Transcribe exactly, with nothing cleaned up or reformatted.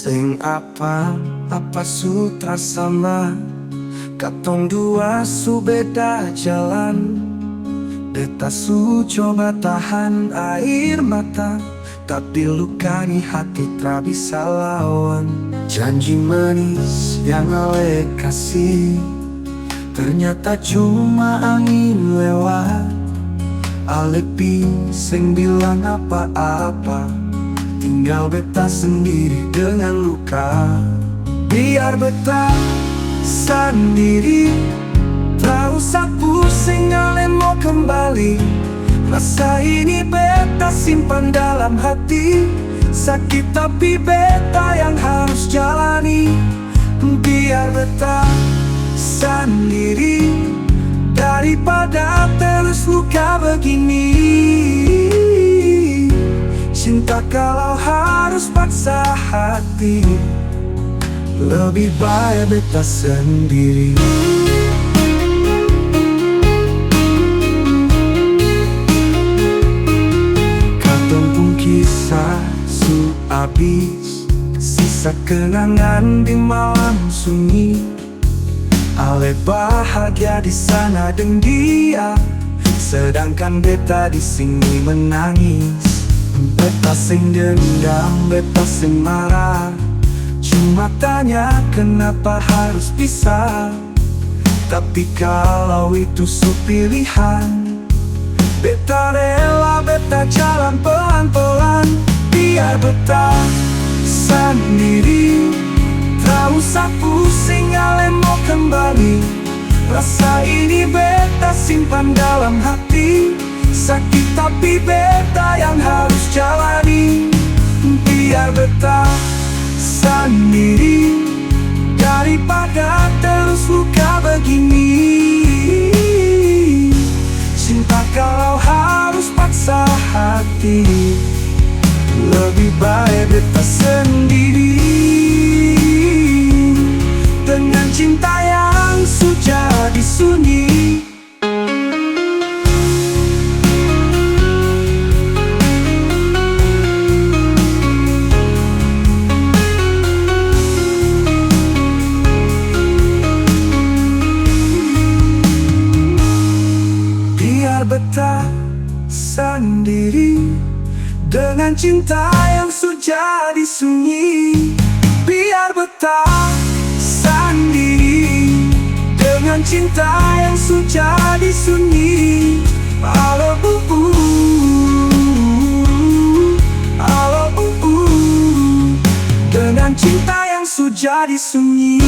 Deng apa, apa su tra sama. Katong dua su beda jalan. Beta su coba tahan air mata, tapi luka di hati tra bisa lawan. Janji manis yang ale kasi ternyata cuma angin lewat. Ale pi seng bilang apa-apa, tinggal beta sendiri dengan luka. Biar beta sandiri, tra usah pusing, ale mo kembali. Rasa ini beta simpan dalam hati, sakit tapi beta yang harus jalani. Biar beta sandiri daripada terus luka begini. Cinta kalau harus paksa hati, lebih bae beta sendiri. Katong pung kisah su abis, sisa kenangan di malam sunyi. Ale bahagia di sana deng dia, sedangkan beta di sini menangis. Beta seng dendam, beta seng marah, cuma tanya kenapa harus pisah. Tapi kalau itu su pilihan, beta rela, beta jalan pelan-pelan. Biar beta sandiri, tra usah pusing, ale mo kembali. Rasa ini beta simpan dalam hati, sakit tapi beta yang harus jalani. Biar beta sandiri daripada terus luka begini. Cinta kalau harus paksa hati, lebih bae beta sendiri dengan cinta yang su jadi sunyi. Biar beta sandiri dengan cinta yang su jadi sunyi. Biar beta sandiri dengan cinta yang su jadi sunyi. Alo, uh, uh, alo, uh, uh, dengan cinta yang su jadi sunyi.